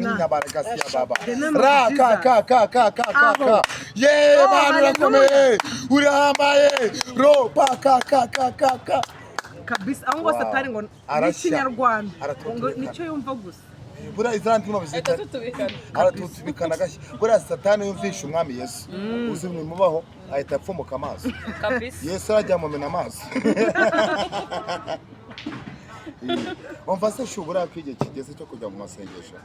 Nyabaragasiya baba. The name of Ra ka Jesus. ka ka ka ka ka Aho. ka. Ye Oh, Mana urakomeye. Urahambaye. Ro pa ka ka ka ka ka. Kabisa, aho ngo Wow. Satani ngo Arashya. n'ikinyarwanda ngo Aratutubikana. nicyo yumva gusa. Buriya izindi ndimi bazita Ahita tutubikana. aratutubikana agashya. Buriya Satani yumvisha umwami Yesu. Uzi bimubaho ahita apfumuka amaso. Kabisa. Yesu arajya amumena amaso. Umva se shu, buriya ko igihe kigeze cyo kujya mu masengesho,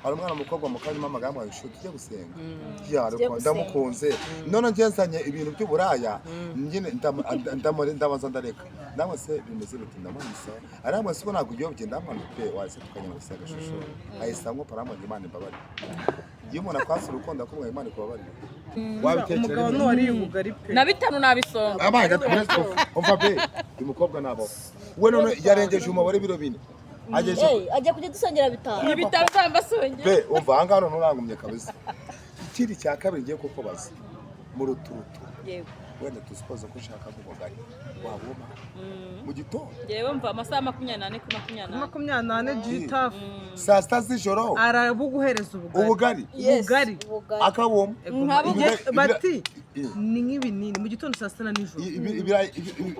hari umwana w'umukobwa mu kanya umpamagara ngo shu tujye gusenga. Ya, Tujye ariko gusenga. ndamukunze, none njye nzanye ibintu by'uburaya nyine ndabanza ndareka. Namwe se bimeze biti? Ndamwisa arambwira se ko ntabwo uyobye, ndamwanga pe, wahise tukajya gusenga shusho, ahise ankopa, arambwira ngo Imana imbabarire. Iyo umuntu akwatse urukundo akubwira Imana ikubabarire, wabitekereza Umugabo rimwe. n'uwariye ubugari pe. Na bitanu nabisonga. Abaye umva be, uyu mukobwa nabaho we none yarengeje umubare w'ibiro 4 agejeje. Eh, ajya kujya dusengera bitanu. Ni bitanu zambasongera. Be, umva ahangaha none urangumye kabisa. Ikindi cya kabiri ngiye kukubaza mu ruturutu, Yego. wenda tusipoze ko ushaka nk'ubugari wabuma mu gitondo? Yewe, mva amasaha 24 kuri 24. 24 G-Taff Saa 6 z'ijoro arabuguhereza ubugari. Ubugari? Yes, Ubugari. ubugari. Akabuma? Nkabugu- Bati ni nk'ibinini mu gitondo, saa sita na nijoro.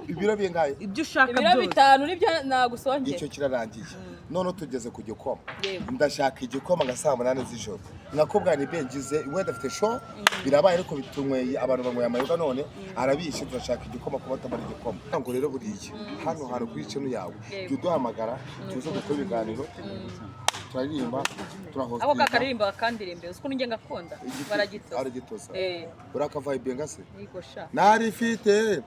Ibiro bingahe? Ibyo ushaka Ibiro byose. 5 nibyo nagusongera. Icyo kirarangiye, none tugeze ku gikoma. Yego. Ndashaka igikoma nka saa 8 z'ijoro, nakubwira ni bengize wenda afite show birabaye, ariko bitunyweye abantu banyweye amayoga none arabishe, turashaka igikoma kuba batamara igikoma. Ngo rero buriya hano hantu kuri channel yawe, Yego. jya uduhamagara tuze dukore ibiganiro, turaririmba, Ako turahostinga. kakaririmba bakandirimbe, uzi ukuntu njye ngakunda, baragitoza. Aragitoza. Eh. Urakavayibenga se? Yego sha. Narifite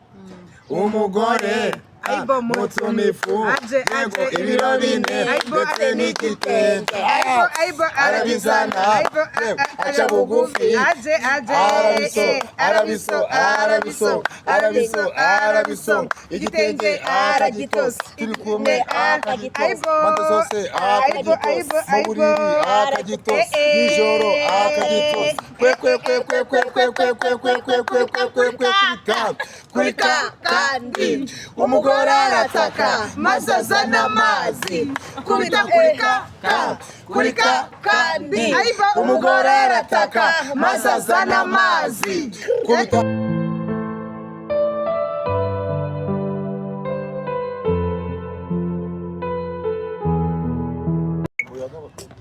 umugore Aibo mutumifu, Aje, yego, aje, ibiro 4 Aibo, ndetse n'igitenge. Aibo, aibo, arabizana, Aibo, yego, aca bugufi. Aje, aje, arabiso, eh, arabiso, arabiso, arabiso, arabiso, igitenge aragitosa, turi kumwe akagitosa, Aibo, mpande zose aibo, akagitosa, aibo, mu buriri aibo. akagitosa, Eh, eh. nijoro akagitosa, kwe kwe kwe kwe kwe kwe kwe kwe kwe kwe kwe kwe kwe kwe kuri ka kuri ka kandi umugore arataka maze azana amazi, kubita kuri ka ka kuri ka kandi Aibo. umugore arataka maze azana amazi, kubita.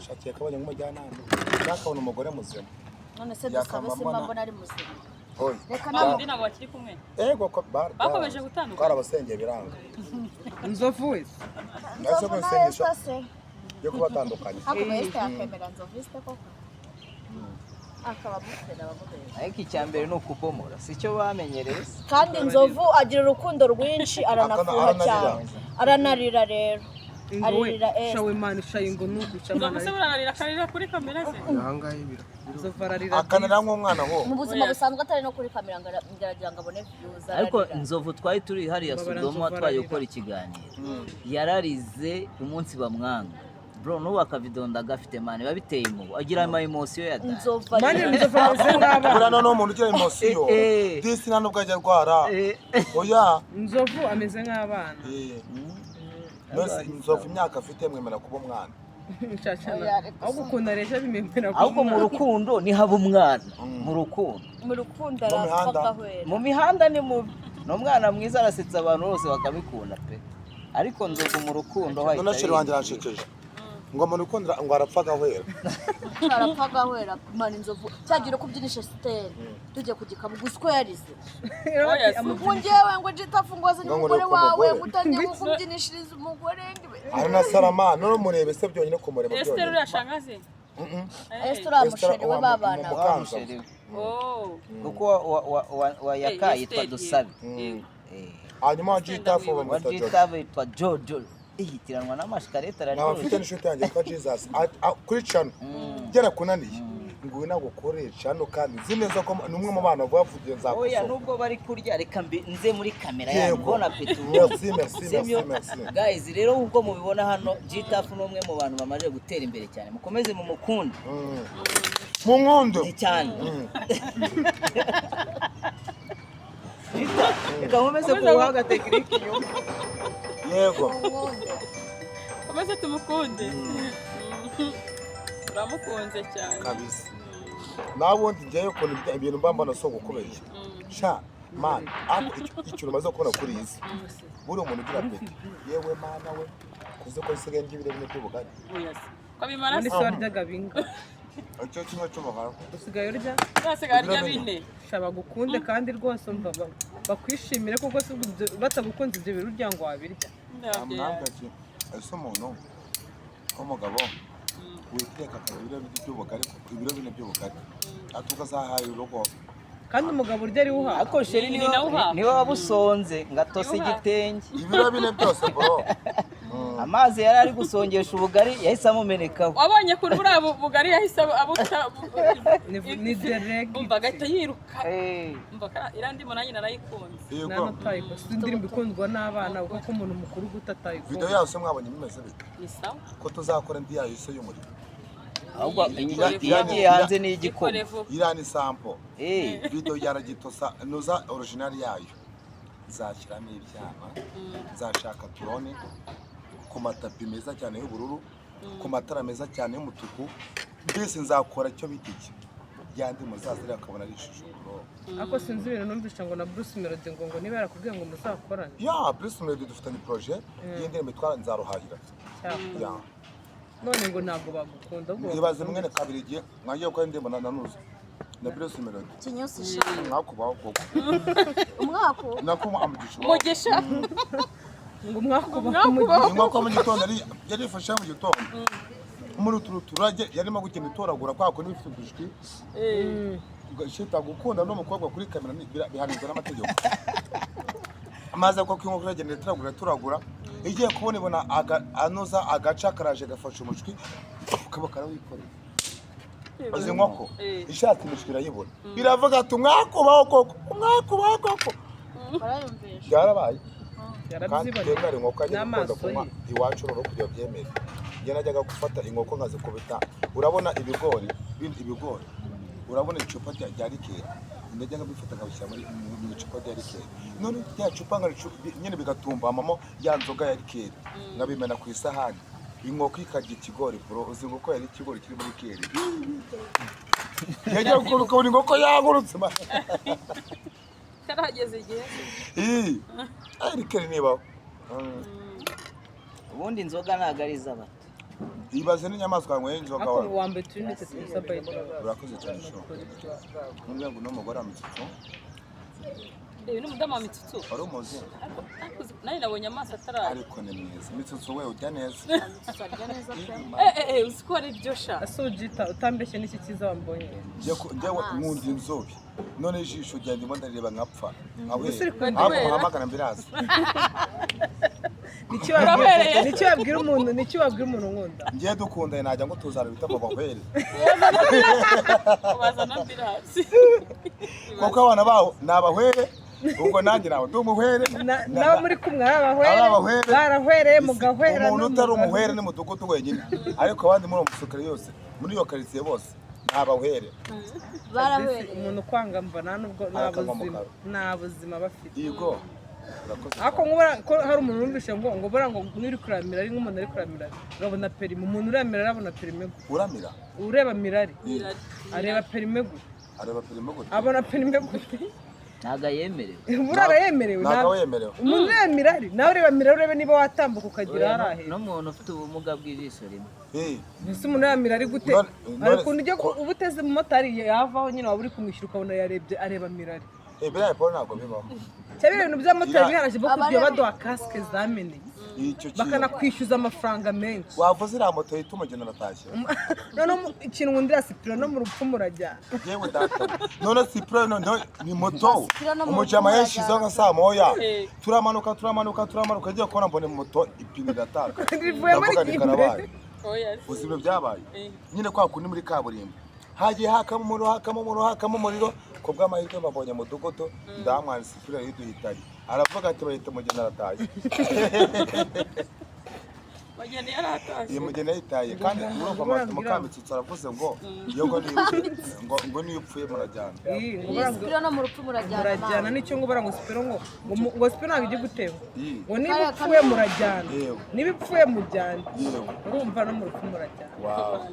Shakiye akabonye nk'umujyanama nakabona umugore muzima. None se dusabe Yakamba se mbona- mbona ari muzima? Oya. Reka Wa wundi nawe. ntabwo bakiri kumwe? Ego ko Bakomeje gutandukana. Twarabasengeye biranga. Nzovu wese. Nase Nzovu ko na isengesho Esther se. yo kubatandukanya. Hakuba Esther yakemera Nzovu Esther koko. Akaba amufera abamubera. Ariko icya mbere ni ukubomora, si cyo bamenyereye se? Kandi Nzovu agira urukundo rwinshi, aranafuha Aranarira. cyane. Aranarira rero. Ingo we, Aririra Esther. shawe mani shaye ngo nuguca Nzovu se mani. buranarira akarira kuri kamera ze? Nzovu ararira. Akanara nk'umwana ho. Mu buzima busanzwe atari no kuri kamera ngo aragira ngo abone views, Ariko ararira. Nzovu twari turi hariya Babara Sodoma, Nzovu twaje ararira. gukora ikiganiro, yararize umunsi bamwanga bro, n'ubu akavidonda agafite mani, biba biteye impuhwe, agira ama emotion ya dada. Nzovu Mani ararira. Nzovu ameze nk'abana. Buriya noneho umuntu ugira emotion, Eh, eh. disi nta nubwo ajya arwara. Eh. Oya. Nzovu ameze nk'abana. Eh. None Nzovu imyaka afite mwemera kuba umwana? Nshashana. Oya, ariko Ahubwo ukuntu areshya bimemera kuba Ahubwo mu umwana. rukundo nihaba umwana mu rukundo. Mu rukundo Mu arapfa mihanda. agahwera. Mu mihanda ni mubi, ni umwana mwiza, arasetsa abantu bose bakabikunda pe, ariko Nzovu mu rukundo ho ahita None sheri wanjye arenga. aranshekeje ngo mu rukundo ngo arapfa agahwera. Arapfa agahwera mani Nzovu cyagira uko ubyinisha Esther tujye ku gikabu gusa uko yarize. Oya, si. Ngo njyewe ngo G-Taff ngo azanye Ngo umugore ngureke wawe, umugore. ngo utangiye kubyinishiriza umugore ngo Aranasarama none murebe se byonyine, kumureba Esther byonyine. uriya shangazi? Esther uriya musheri we babana. Wa musheri we. Oh. Kuko wa yaka Eh, yitwa Esther, Dusabe. yego. Eh, Hanyuma wa G-Taff wa bamwita Jojo. G-Taff yitwa Jojo, ihitiranwa n'amashikareta, Nkaba mfite araryoshye. n'inshuti yanjye yitwa Jesus kuri channel byarakunaniye ngo nagukoreye channel, kandi nzi neza ko ni umwe mu bana bavugiye Oya, nzakosora. nubwo bari kurya, reka nze muri kamera yanyu. Yego. Bon appétit. Merci, merci, Sibyo? merci, merci. Guys, rero ubwo mubibona hano, G-Taff ni umwe mu bantu bamaze gutera imbere cyane, mukomeze mumukunde. Mu nkundo. Cyane. G-Taff, reka nkomeze kuwuha tekiniki inyuma. Yego. Komeze tumukunde. Uramukunze cyane. Kabisa, nawe ubundi njyewe ukuntu ibintu mba mbona si ugukubeshya sha man. Ariko ikintu umaze kubona kuri iyi si, buriya umuntu ugira peti, yewe mana we, kuze ko nsigaye ndya ibiro 4 by'ubugari. Oya se. Ko bimara Ubundi se. se waryaga binga? Icyo kimwe cy'ubugari. Usigaye urya? Nasigaye arya Ibiro 4. 4. Sha, bagukunde kandi rwose, umva, bakwishimire kuko si ubwo batagukunze ibyo bintu urya ngo wabirya. Amwambwa ati ese umuntu w'umugabo witeka akaba ibiro by'ubugari, ibiro 4 by'ubugari, ati ukazahaye urugo. Kandi umugabo urya ari we uhaha. Ariko chéri, Ni niwe nawe uhaha. niwe wabusonze ngatose Niwe uhaha. igitenge. Ibiro 4 byose bro. Amazi yari ari gusongesha ubugari yahise amumenekaho. Wabonye kuri buriya bugari yahise abuta. Ni dereg. Umva, agahita yiruka. Eh. Umva, iriya ndimo nanjye narayikunze. Yego. Nanatayiko si indirimbo ikundwa n'abana, kuko umuntu mukuru guta Video atayikunda. yayo se mwabonye bimeze bite? Ni sawa. Ko tuzakora indi yayo se y'umuriro? Ahubwo Ikore iyo igiye hanze ni igikoma. Ikore vuba. Iriya ni sample. Eh. Video yaragitosa nuza original yayo, nzashyiramo ibyana, nzashaka drone ku matapi meza cyane y'ubururu, ku matara meza cyane y'umutuku, mbese nzakora icyo bita iki yandi muzazira akabona ari ishusho bro. Ariko sinzi ibintu numvisha ngo na Bruce Melody ngo niba yarakubwiye ngo muzakorane. Ya, Bruce Melody dufitanye projet y'indirimbo itwara Nzaruhahira. Cyakora Ya. none ngo ntabwo bagukunda ahubwo Ibaze bagukunda. mwene kabiri igihe mwagiye gukora indirimbo na Nanuza na Bruce Melody. Kinyusi sha. Mwakubaho koko. Umwaka. Nako amugisha. Umugisha. Ngo mwakubaho. Mwakubaho. Inkoko mu gitondo yarifashe mu gitondo muri utu turage yarimo gukina itoragura kwa kundi bifite udushwi. Shita, gukunda n'umukobwa kuri kamera bihanirwa n'amategeko. Amaze koko inkoko iragenda itoragura itoragura, igiye kubona ibona anoza agaca karaje gafashe umushwi, kaba karawikoreye. Izi nkoko ishatse imishwi irayibona, iravuga ati umwakubaho koko, umwakubaho koko. Barayumvisha. Byarabaye kandi. Yarabyiboneye. Twebwe hari inkoko yajyaga gukunda N'amaso kunywa ye. iwacu rero kugira byemere. Njye najyaga gufata inkoko nkazikubita, urabona ibigori ibigori, urabona icupa rya liqueur, najyaga mbifata nkabishyira muri mu icupa rya liqueur, none rya cupa nyine bigatumbamamo ya nzoga ya liqueur, nkabimena ku isahani, inkoko ikarya ikigori bro. Uzi inkoko yari ikigori kiri muri liqueur, yajya gukora ukabona inkoko yagurutse man. Karahageze igihe. Ii, liqueur nibaho. Ubundi inzoga ntabwo ari iz'abato. Ibaze n'inyamaswa yanyweye inzoga. Ariko Wawe wambaye uturinete twiza, by the way. Urakoze cyane sho. Nubwo ngo n'umugore wa Mitsutsu. Reba n'umudamu wa Mitsutsu. Wari umuzi? Ariko nanjye nabonye amaso ataraza. Ariko ni mwiza Mitsutsu we, ujya neza. Arya neza pe. Eh eh eh, uzi ko ari byo sha. Ese ugita utambeshye n'iki cyiza wambonye? Njyewe nkunda inzobe, none ijisho ryanjye ndimo ndareba nkapfa. Ese uri Ntabwo kubera? muhamagara mbirazi. Niki wabwira, niki wabwira umuntu, niki wabwira umuntu nkunda? Ngiye dukundanye najya ngo tuzana bita babahwere. Ubazana ambulance. Kuko abana baho ni abahwere, ubwo nanjye nawe ndi umuhwere. Nabo muri kumwe ari Ari abahwere. abahwere. Barahwereye mugahwera. Umuntu utari umuhwere ni mudugudu wenyine, ariko abandi muri uwo musukari yose, muri iyo karitsiye bose ni abahwere. Barahwereye. Umuntu kwanga mva nta nubwo nta Arakanywa mu buzima karo. nta buzima bafite. Yego, urakoze. Ariko nkubura ko hari umuntu wumvishe ngo buriya ngo n'uri kuramira ari nk'umuntu ari kuramira urabona perime, umuntu uramira arabona perime gute? Uramira. Ureba mirari areba perime gute? Areba filime gute? Abona perime gute? Ntabwo ayemerewe. Buriya arayemerewe. Ntabwo aba yemerewe. Umuntu ureba mirari nawe ureba mirari, urebe niba watambuka ukagira Oya, hariya hejuru. N'umuntu ufite ubumuga bw'ijisho rimwe. Eh, Mbese umuntu ureba mirari gute? Hari ukuntu ujya uba uteze umumotari yavaho nyine, waba uri kumwishyura ukabona yarebye areba mirari. Eh, biriya Paul ntabwo bibaho. Cyangwa ibintu by'amotari biharaje bwo kujya Abareba- baduha kasike zamenetse, Icyo kintu bakanakwishyuza amafaranga menshi. Wavuze iriya moto yita umugeni aratashye. Noneho ikintu nkundira sipiro, no mu rupfu murajyana. Yewe data, none sipuro noneho ni moto. Sipiro no mu Umujama rupfu yashizeho nka saa moya, turamanuka turamanuka turamanuka, ngiye kubona mbona moto ipine irataka. Rivuyemo. Ndavuga ni karabaye. Oya. Uzi ibyo byabaye? Eh. Nyine kwa kundi muri kaburimbo hagiye hakamo umuriro, hakamo umuriro, hakamo umuriro, ku bw'amahirwe mbabonye mudugudu ndamwana sipiro yiduhitanye, aravuga ati bahita umugeni aratashye. Bageni yaratashye. Iyi mugeni yayitaye kandi urumva Mukamitsutsu aravuze ngo iyo ngo niyo upfuye ngo niyo upfuye murajyana. Ii, ngo Iyi buriya ngo sipiro no mu rupfu murajyana. murajyana. Mama. Nicyo ngo buriya ngo sipiro ngo sipiro ntabwo ijya igutemba. Ii. Ngo niba Kariya upfuye kantu- murajyana. Yewe. Niba ipfuye mujyana. Yewe. Urumva no mu rupfu murajyana. Wawe.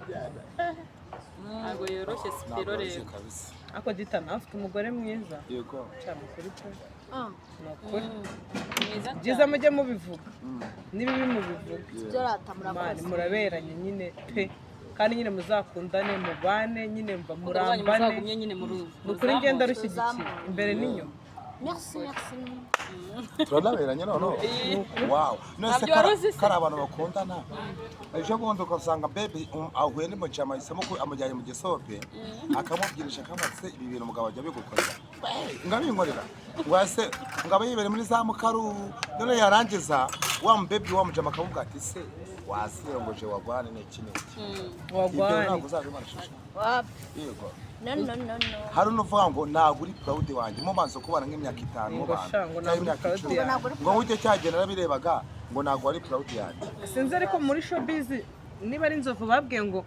Ntabwo yoroshye Ntabwo sipiro yoroshye rero. kabisa. Ariko gita nawe afite umugore mwiza. Yego. Cyane ukuri pe. Ah, Ni ukuri. Mwiza Byiza cyane. mujye mubivuga, n'ibibi mubivuga. Ibyo rata, Mani, murakoze. muraberanye nyine pe, kandi nyine muzakundane, mubane nyine, mva Urugo rwanyu murambane. muzagumye nyine mu rugo. Ni ukuri ngenda rushyigikiye imbere n'inyuma. Merci, merci. Turanaberanye noneho, wow. None se Ntabyo wari uzi se? kari abantu bakundana, ejo bundi ugasanga baby ahuye n'umujama, ahisemo ko amujyanye mu gisope, akamubwirisha, akamutse ibi bintu umugabo ajya abigukorera, ngo abinkorera, ngo ase ngo aba yibereye muri za mukaru. None yarangiza wa mubebi, wa mujama akamubwira ati: "Se wasirongoje wagwane n'iki n'iki?" Ibyo Wagwane. ntabwo uzabimara shusho. Wapi? Yego. No, no, no, no. Hari n'uvuga ngo ntabwo uri proud wanjye, mubanza kubana nk'imyaka 5, Ngo mubana sha, ngo cyangwa ntabwo uri imyaka proud 10, yanjye. Ntabwo uri ngo ujye cyagenda narabirebaga, ngo ntabwo wari proud yanjye. Sinzi, ariko muri showbiz niba ari Inzovu babwiye ngo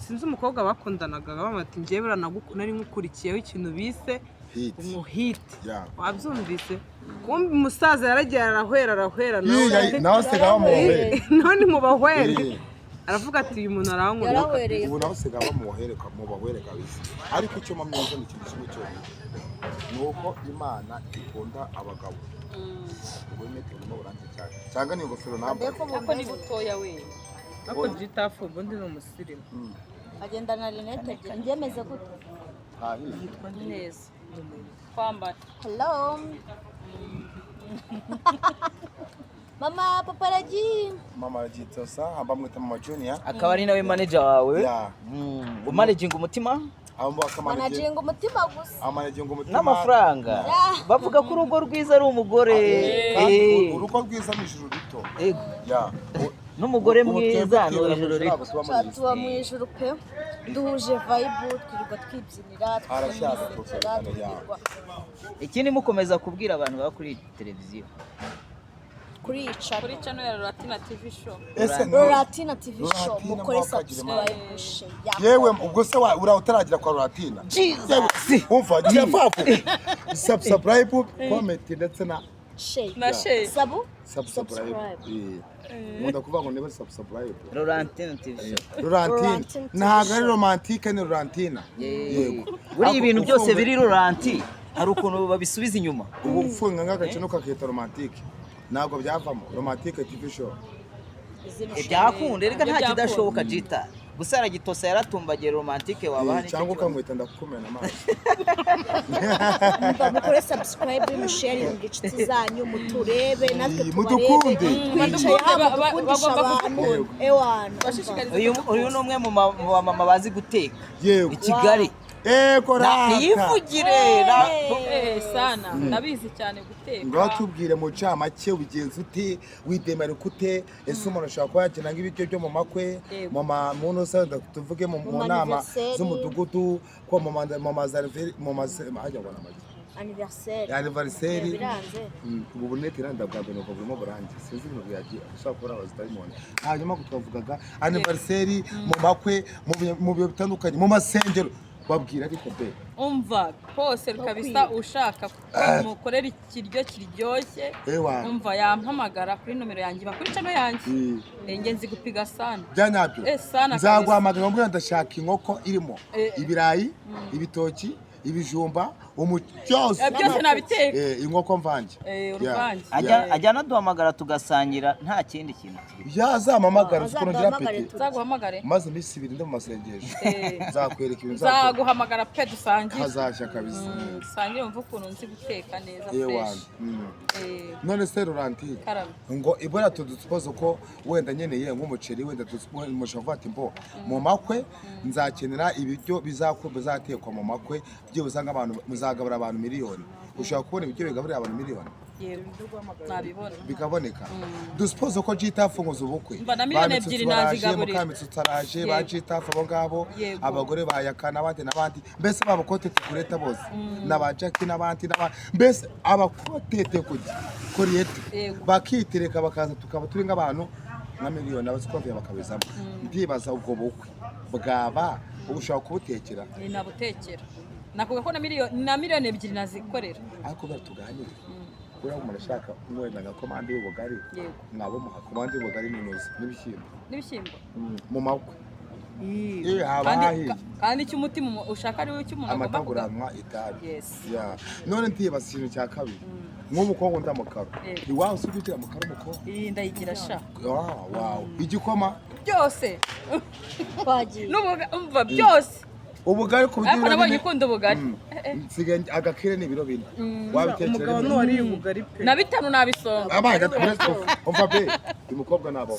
sinzi umukobwa bakundanaga, bamubwira ati: "Njyewe buriya nari nkukurikiyeho ikintu bise Hit. Ngo hit." Yeah. Wabyumvise? Kumbe umusaza yaragiye arahwera, arahwera nawe. Yiga, nawe asigaye bamuhohere. None mubahwere. Yeah. Aravuga ati: "Uyu muntu arankunda." Yarahwereye. Ubu nawe usigaye bamuhohere, mubahwere kabisa. Ariko icyo mpamya ni ikintu kimwe cyonyine, ni uko Imana ikunda abagabo. Ubwo metero urimo buranze cyane, cyangwa ni ingofero nambaye? Mbega Ariko ni ubu butoya we. Ariko gitafu ubundi ni umusirimu. Agenda na rinete ebyiri, ndyemeze gute? Ntahiye. Neza kwambara. Hello mama, papa aragiye. Mama aragitosa, bamwita Mama Junior. Akaba ari nawe manager wawe. Yeah. Umanaginga umutima. Abo bakamanage. Managinga umutima gusa. Amanaginga umutima. N'amafaranga. Bavuga ko urugo rwiza ari umugore. Kandi urugo rwiza ni ijuru rito. Yego. Yeah. N'umugore Ubu twebwe mwiza ni twibera mu ijuru ijuru, rito. ntabwo tuba muri iyi si. Tuba mu ijuru pe, duhuje vibe, twirirwa twibyinira, Arashaka twisekera, kubyinira, yeah. twirirwa. Ikindi mukomeza kubwira abantu baba kuri televiziyo. Kuri iyi channel. Kuri channel ya Latina TV show. Ese Roratina TV show. Roratina, Mukore mwakagira Imana. subscribe, share. Yewe, ubwo se uriya utaragera kwa Roratina? Jesus. Umva, gira vuba, subscribe, comment ndetse na Share. Na share. Sabu. Subscribe. Subscribe. Eh. Nkunda kuvuga ngo niba subscribe. Laurentine TV show. Laurentine. Laurentine TV Ntabwo ari show. romantique, ni Laurentine. Yego. Buriya ibintu byose biri Laurenti hari ukuntu babisubiza inyuma. Ubu ufunga nk'agakino ukakita romantique, ntabwo byavamo Romantique TV show. Byakunda reka, nta Ibyo kidashoboka jita gusa aragitosa, yaratumbagiye romantique wabaha. Eh, cyangwa ukamwita ndakumena amaso. Umva, mukore subscribe, musharinge inshuti zanyu, muturebe natwe Iyi, tubarebe. mudukunde. Twicaye hano dukundisha Bagomba abantu. Yego. Ewana. Bashishikariza. Uyu ni umwe mu bamama bazi guteka Yego. i Kigali. Ego rata. Niyivugire. Eh, sana ndabizi cyane guteka. Ngaho tubwire mu ncamake, ubigenza ute? Widemarika ute? Ese umuntu ashobora kuba yakina nk'ibiryo byo mu makwe, Yego. mu ntuza, tuvuge mu Mu nama anniversaire. z'umudugudu, ko mu mazariveri, mu maze hajya ngo ni Anniversaire. anniversaire. Biranze. Ubu bunete iranda bwa mbere nuko burimo burangiye, sinzi ibintu byagiye ushobora kubura abazidayimoni. Hanyuma twavugaga anniversaire, mu makwe, mu bihe bitandukanye, mu masengero, babwira ariko be. Umva, hose kabisa, ushaka ko mukorera ikiryo kiryoshye, Ewa. umva, yampamagara kuri nomero yanjye iba kuri channel yanjye. Njye nzi gupiga sana. Bya nyabyo? Eh, sana. Nzaguhamagara mbwira ndashaka inkoko irimo Eh. ibirayi, ibitoki, ibijumba, byose. Byose nabiteka. Eh, inkoko mvange. Eh, uruvange. Ajya anaduhamagara tugasangira, nta kindi kintu kiri. Yazampamagara, uzi ukuntu ngira Azaduhamagare. appétit. Nzaguhamagare. Maze iminsi 2 ndi mu masengesho. Eh. Nzakwereka ibintu nzakora. Nzaguhamagara pe, dusangire. Hazashya kabisa. Dusangire wumve ukuntu nzi guteka neza. Ewa. Fresh. Eh, None se Laurentine, Karame. ngo ibura tudusipoze ko wenda nkeneye nk'umuceri, wenda mushobora kuvuga ati mbo mu makwe nzakenera ibiryo bizatekwa mu makwe, byibuze nk'abantu muzagabura abantu miliyoni, ushobora kubona ibiryo bigaburira abantu miliyoni? Yego, nabibona. Bikaboneka. Dusipoze ko Gita afunguza ubukwe. Mba na miliyoni Ba Mitsutsu 2 baraje, nazigaburira. Mukamitsutsu araje, ba Yego. Gitafu abo ngabo, Yego. abagore ba Yaka n'abandi n'abandi, mbese babakote tukureta bose n'aba Jackie n'abandi n'abandi, mbese abakotete kujya koriyete, Yego. bakitereka bakaza, tukaba turi nk'abantu nka miliyoni, abasikoviya bakabizamo. Ndibaza ubwo bukwe bwaba ubu ushobora kubutekera? Ni nabutekera, nakuvuga ko na miliyoni 2 nazikorera. Ariko kubera tuganire, kubera umuntu ashaka wenda nka komande y'ubugari, Yego. mwaba muha komande y'ubugari n'inoze n'ibishyimbo N'ibishyimbo. Mu makwe. Eh, haba Kandi hahiye. kandi icyo umutima ushaka ari we icyo umuntu agomba Amata kugura. nguranwa itabi. Yes. Yeah. None ntibaza ikintu cya kabiri, nk'umukobwa undi amukaro, iwawe si ugira amukaro umukobwa? Iyi ndayigira sha. Wow, igikoma? Byose. Twagiye. N'ubuga umva byose. Ubugari ku Ariko buryo nabonye ukunda ubugari. Nsigaye agakire ni ibiro 4 wabitekera Umugabo rimwe. ntiwariye ubugari pe. Na 5 nabisonga. Abaye umva be, uyu mukobwa nabo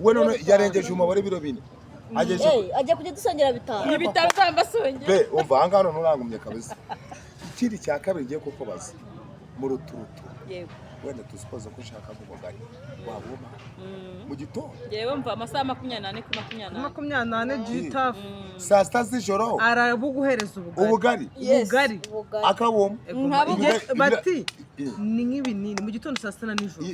we none yarengeje umubare w'ibiro 4 ageze. Eh, agiye kujya dusongera 5. Ni 5 zambasonge. Be, umva ahangaha none urangumye kabisa. Ikindi cya kabiri ngiye kukubaza mu ruturutu, Yego. wenda tusipoze ko ushaka ubugari wabuma mu gitondo? Yewe, mva amasaha 24 kuri 24. 24 gitafu. Saa sita z'ijoro. Arabuguhereza ubugari. Ubugari. Ubugari. Ubugari. Akabuma. Nkabugu- Bati ni nk'ibinini mu gitondo, saa sita na nijoro.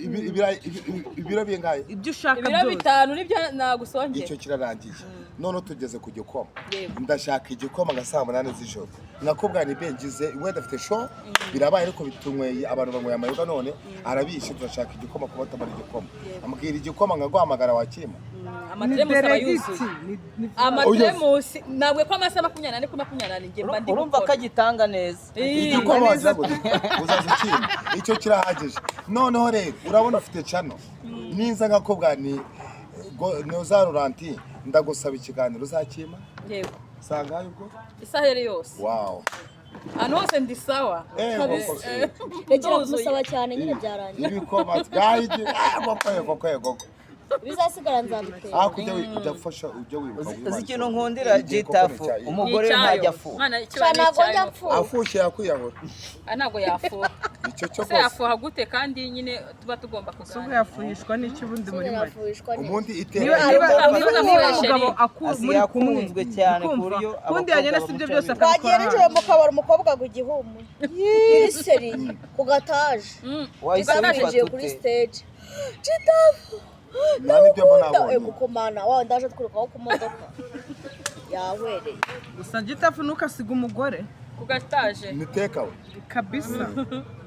Ibiro bingahe? Ibyo ushaka Ibiro byose. 5 nibyo nagusongera. Icyo kirarangiye, none tugeze ku gikoma. Yego. Ndashaka igikoma nka saa 8 z'ijoro, nakubwa ni bengize wenda afite show birabaye, ariko bitunyweye abantu banyweye amayoga none arabishe, turashaka igikoma kuba batamara igikoma, ambwira igikoma nkaguhamagara wakima. Ni Amateremusi aba deregiti. yuzuye. Ni Amateremusi ntabwo ko amasaha 24 kuri 24 njye mba ndi Urumva ko gukora. agitanga neza. Igikoma wagira gute uzaza ukima, icyo kirahagije. Noneho rero urabona ufite channel, niza nkakubwa ni nuza Ruranti, ndagusaba ikiganiro uzakima? Yego. Sangahe ubwo? Isaha yari yose. Wow. Ahantu hose ndi sawa. Koko. Rekera Nduzuye. kumusaba cyane nyine, byarangiye. Ibikoma twahigi koko koko koko. Ibizasigara nzabitera. Ah, kujya ujya gufasha ujya wibuka. Uzi ikintu nkundira Gitafu? Umugore we Ni ntajya icyayo. afuha. Mwana, Sha, ikiba ni ntabwo njya icyayo. mfuha. Afushye yakwiyahura. Ah, ntabwo yafuha. Icyo cyo Se rwose. yafuha gute kandi nyine tuba tugomba Si ubwo kuganira? yafuhishwa n'iki ubundi muri make? Sinafuhishwa neza. Ubundi Niba itera niba Ntabwo niba afuha, niba umugabo chérie. muri kumwe, Akunzwe cyane ku ukumva, buryo ubundi yagenda abakobwa si ibyo bamuca byose inyuma. Twagiye akabikora nijoro mu kabari, umukobwa agwa igihumure iri seri ku gataje. Wahise Twinjiye wifata kuri ute? stage, Gitafu Nta n'ibyo mbona. ndakunda. Nabonye. Gukomana wa ndaje twirukaho ku modoka yahwereye. Gusa gitafu ntukasiga umugore. Ku gataje. Nitekawe. Kabisa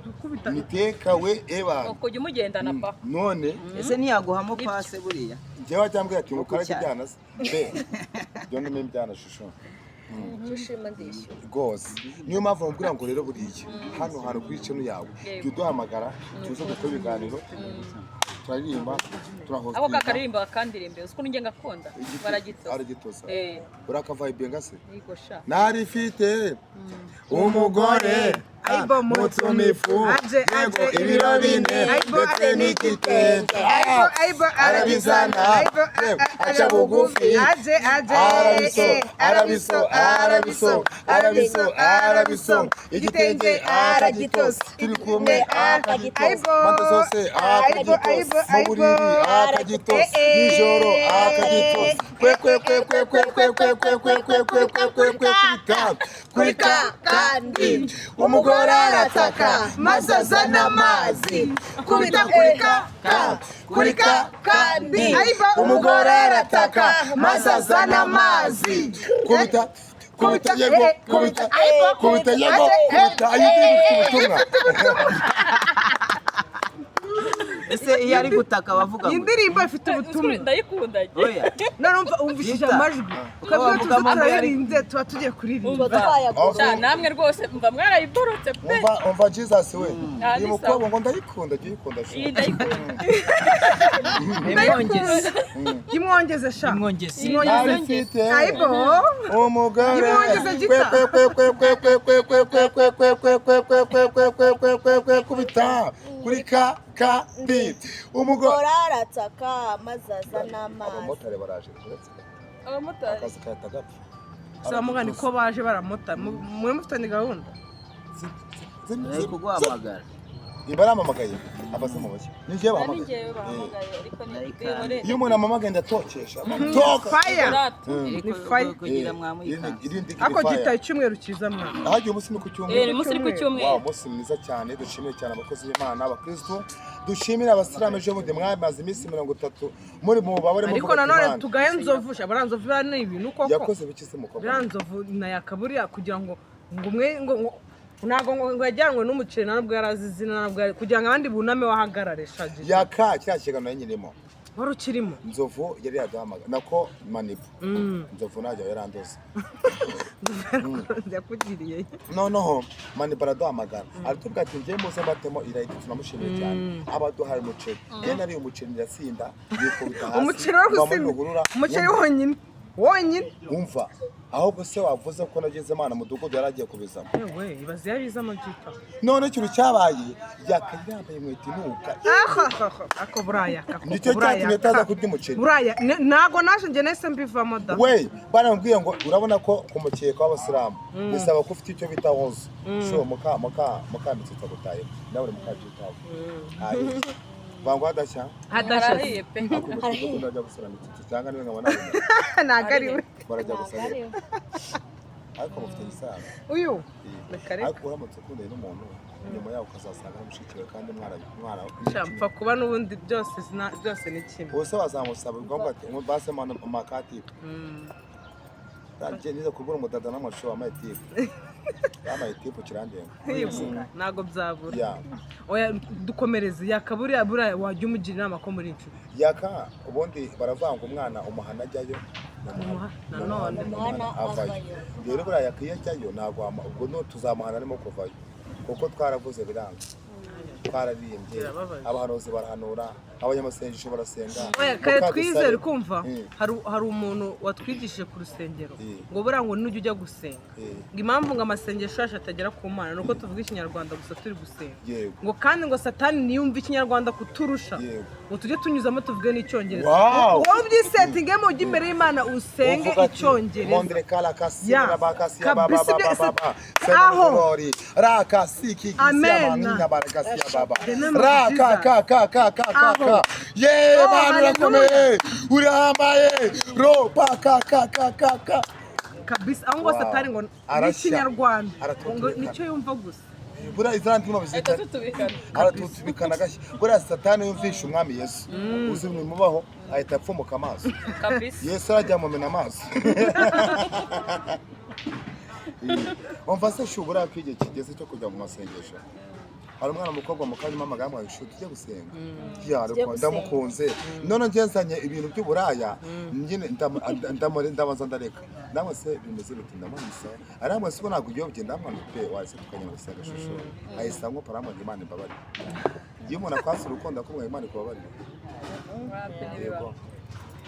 gukubita. Nitekawe eba. Kujya umugendana pa. None Ese ntiyaguhamo pase buriya? Njyewe ajyambwira ati ngo Kuko cyane. ibyana se be byo ndimo ibyana shusho. Nshima ndishyura. Rwose niyo mpamvu bamubwira ngo rero buriya hano hantu kuri channel yawe, jya uduhamagara tuze gukora ibiganiro, turaririmba, Ako turahostinga. kakaririmba bakandirimbe, uzi ukuntu njye ngakunda, baragitoza. Aragitoza. Eh. Urakavayibenga se? Yego sha. Narifite umugore Aibo mutumifu. Aje, yego aje, ibiro 4 Aibo, ndetse n'igitenge. Aibo, aibo, arabizana. Aibo, Yego, aca bugufi. Aje, aje, arabiso, eh, arabiso, arabiso, arabiso, arabiso, igitenge aragitosa, turi kumwe akagitosa, Aibo, mpande zose aibo, akagitosa, aibo, mu aibo. buriri akagitosa, Eh, eh. nijoro akagitosa, kwe kwe kwe kwe kwe kwe kwe kwe kwe kwe kwe kwe kwe kwe kubita kuri ka kandi umugore arataka maze azana amazi, kubita kuri ka ka kuri ka kandi umugore arataka maze azana amazi, kubita kubita yego kubita kubita yego kubita ayindi ifite ubutumwa. Ese iyo ari gutaka bavuga Iyi ngo ndirimbo ifite ubutumwa. Ndayikunda njye. Oya. None wumvishije Gita. amajwi ukabwira Bavuga tuzi amajwi ari- turaririmbye, tuba tugiye kuririmba. Tuba twayagura. Sha, namwe rwose mva mwarayiborotse pe. Umva, umva Jesus we. Ah, Uyu ni mukobwa ngo ndayikunda, jya uyikunda sha. Iyi ndayikunda. Imwongeze. Imwongeze sha. Imwongeze. Imwongeze. Narifite Aibo. umugore Imwongeze gita. kwe kwe kwe kwe kwe kwe kwe kwe kwe kwe kwe kwe kwe kwe kwe kwe kwe kwe kwe kubita kuri ka ka ndi umugore Umugore arataka maze azana amazi. Abamotari baraje uretse Abamotari. akazi kahita gapfa. Saba mugani ko baje baramota mwe mufitanye gahunda. Ari kuguhamagara. Nimba aramamagaye abaze mu bashya ni njyewe Ni bahamagaye. njyewe bahamagaye ariko ni Ndayikanda. bihorere. Iyo umuntu amamagaye ndatokesha toka. Fire. Urata. Ni fire. Kugira mwamuyikanze. Irindi Ako fire. gita icyumweru cyiza mwana. Ahagiye umunsi ni ku Eh, cyumweru. ni umunsi uri ku Wow, cyumweru. umunsi mwiza cyane. Dushimire cyane abakozi b'Imana, abakristo, dushimire abasilamu. Ejo bundi mwamaze iminsi 30 muri mu bubabare Ariko muvuga ati, nanone "Imana." tugaye nzovu sha, buriya nzovu biriya ni ibintu koko. Yakoze biki se mukobwa? Biriya nzovu na yakaburiya kugira ngo umwe ngo ntabwo ngo yajyanwe n'umuceri, nta nubwo yari azi izina, ntabwo kugira ngo abandi buname wahagarare sha Gita. Yaka kiriya kiganiro nyirimo. Wari ukirimo? Nzovu yari yaduhamagara, nako Manibu. Nzovu ntajya, yarandoze. Yakugiriye. Noneho Manibu araduhamagara, aratubwira ati: "Njye muze mbatemo irayiti." Tunamushimiye cyane, abaduhaye umuceri. Njye nariye umuceri ndasinda, yikubita hasi. Umuceri wari ngwa muri gusinda? ruhurura. Umuceri wonyine wonyine? Umva, ahubwo se wavuze ko nageze Imana mudugudu yari agiye kubizamo. Yewe, ibaze yabizamo byita. None ikintu cyabaye, yakaye yambaye inkweto inuka. Ako buraya kako. Nicyo cyatumye ataza kurya umuceri. Buraya ntago naje, njye nahise mbivamo da. We baramubwiye ngo urabona ko ku mukeka w'abasilamu bisaba ko ufite icyo bita wozo sho muka mitsitsi agutaye nawe uri mukabyitaho bangwa hadashya. Hadashya. Harahiye pe. Ariko bajya gusura mitsitsi cyangwa niwe nkabona. Ntago ari we. Barajya gusura, ariko mufite isano. Uyu reka reka. Ariko uramutse ukundanye n'umuntu, nyuma yaho ukazasanga ari mushiki wawe kandi mwara mwara. Sha, mpfa kuba n'ubundi byose byose ni kimwe. Ubuse wazamusaba ugomba ati base makatipu nize kubura umudada n'amashusho wambaye tipu, yambaye tipu kirandenga. Yibuka ntago byabura. Ya. Oya, dukomereze. Yaka buriya buriya wajya umugira inama ko muri inshuti? Yaka ubundi baravanga umwana umuhana ajyayo. Nanone. Umuhana avayo. avayo. Rero buriya yaka iyo ajyayo ntabwo ubwo no tuzamuhana arimo kuvayo, kuko twaravuze biranga, twararirimbye. Birababaje. Abahanuzi barahanura, abanyamasengesho barasenga. Oya, kare Mukadusare. twizere kumva. Hari umuntu watwigishije ku rusengero ngo buriya ngo nujya ujya gusenga, ngo impamvu ngo amasengesho yacu atagera ku Mana ni uko tuvuga ikinyarwanda gusa turi gusenga. Ngo kandi ngo Satani niyumva ikinyarwanda kuturusha. Ngo tujye tunyuzamo tuvuge n'icyongereza. Wowe ubyisetingemo, ujye imbere y'Imana usenge Uvuga ati, icyongereza. Mondre kala kasi Ya. la bakasi ya ba ba Kabisa ba ba ba ba. aho. Glory. Raka siki kisi Amen. ya manina barakasi ya baba. The name of Raka Jesus. ka ka ka ka ka Aho. ka. Ye Oh, Mana urakomeye. Urahambaye. Ro pa ka ka ka ka ka. Kabisa aho ngo Wow. Satani ngo Arashya. n'ikinyarwanda ngo Aratutubikana. nicyo yumva gusa. Buriya izina ndimo bizita. Ahita tutubikana. Aratutubikana gashya. Buriya Satani yumvisha umwami Yesu. Uzi bimubaho, ahita apfumuka amaso. Kabisa. Yesu arajya amumena amaso. Umva se shu, buriya ko igihe kigeze cyo kujya mu masengesho, hari umwana w'umukobwa mu kanya umpamagara ngo shu tujye gusenga. Ya, Tujye ariko gusenga. ndamukunze. None njye nzanye ibintu by'uburaya, nyine ndabanza ndareka. Ndamwe se bimeze biti? Ndamwisa, arambwira se ko ntabwo uyobye. Ndamwanga pe, wahise tukagenda gusenga shusho, ahise ankopa, arambwira ngo Imana imbabarire. Iyo umuntu akwatse urukundo akubwira ngo Imana ikubabarire. Yego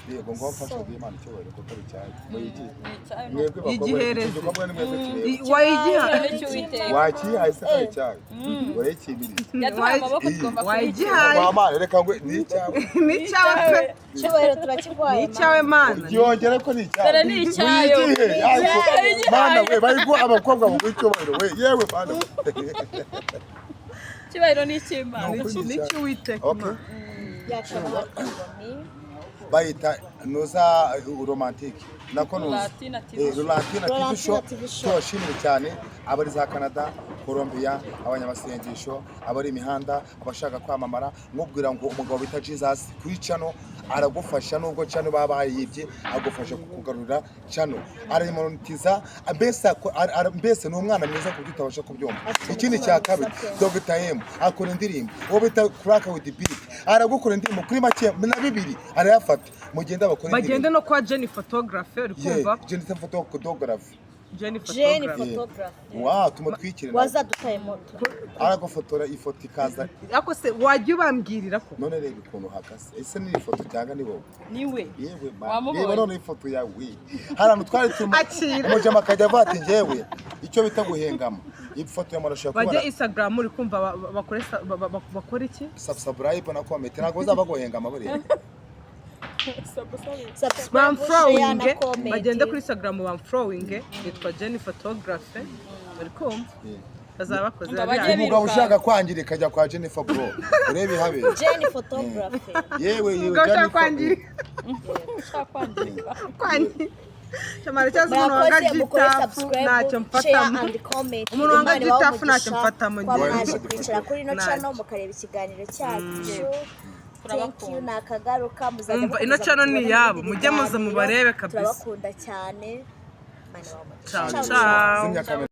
yego, ngo mfashe guha Imana icyubahiro kuko ari icyayi muyigiye. Mwebwe bakobwa, Igihereze. iki gikorwa ni mwebwe kireba. Wayigiha. Wakiyihaye se ko ari icyayi urayikibiriye? Yaduhaye amaboko, tugomba Wayigihaye. Mama, reka ngo ni icyawe. Ni icyawe pe. Icyubahiro turakiguhaye. Ni icyawe Mana. Byongere ko ni icyawe. Dore ni icyayo. Muyigihe. Ariko, Mana we, bayiguha abakobwa mu icyubahiro we, yewe Mana we. Icyubahiro ni icy'Imana. Ni ukuri. Ni icy'Uwiteka. Okay. Imana. Yakabakoni. Bayita nuza romantique, nako nuza Latina TV Show. Latina TV Latina Show. TV Show. Tubashimire cyane abari za Canada, Colombia, abanyamasengesho, abari imihanda, abashaka kwamamara, nkubwira ngo umugabo bita Jesus kuri channel aragufasha. Nubwo channel baba bayibye, agufasha kukugarurira channel, arayimonetiza, mbese mbese ni umwana mwiza ku buryo utabasha kubyumva. Ikindi cya kabiri, Dr M akora indirimbo, uwo bita Crack with the Beat aragukora indirimbo kuri make na bibiri arayafata. Mugende bakora Bagende indirimbo. no kwa Jenny Photography, uri kumva? Jennifer Photography. Jenny Jenny Photography. Photography. Wow, tumutwikire nawe. Wazadutaye moto. Aragufotora ifoto ikaza. Ariko se wajya ubambwirira ko None reba ukuntu uhagaze, ese ni ifoto cyangwa ni wowe? Niwe. Yewe ma, Wamubonye? reba none ifoto yawe. Hari ahantu twari turimo, Akira. umujama akajya avuga ati njyewe icyo bita guhengama, ifoto ya marashaka bajye kubona. Instagram, uri kumva, bakore bakore iki? Subscribe na comment, ntabwo bazaba guhengama buriya. Subscribe, share na Bamfollowinge. comment. Bagende kuri Instagram bamfollowinge, nitwa Jenny Photography, uri kumva? Bazaba bakoze. Umva, bajye biriya. Umugabo ushaka kwangirika ajya kwa Jennifer bro, urebe ihabera. Jenny Photography. Yewe yewe. Umugabo ushaka Jennifer. kwangirika. Ushaka kwangirika. Kwangirika Shamara, cyangwa se umuntu wanga Murakoze, mukore gitafu subscribe, ntacyo share mfatamo. and comment. Umuntu wanga Imana ibahe gitafu ntacyo umugisha mfatamo kuba njyewe. mwaje kwicara kuri ino Ntacyo. channel mukareba ikiganiro cyacu. Thank you, nakagaruka muzajya Umva, ino mukomeza channel ni kutubona iyabo, mu bindi mujye muza biganiro. mubarebe kabisa. Turabakunda cyane. Imana ibahe umugisha. Ciao Ciao, ciao. Zimya kamera.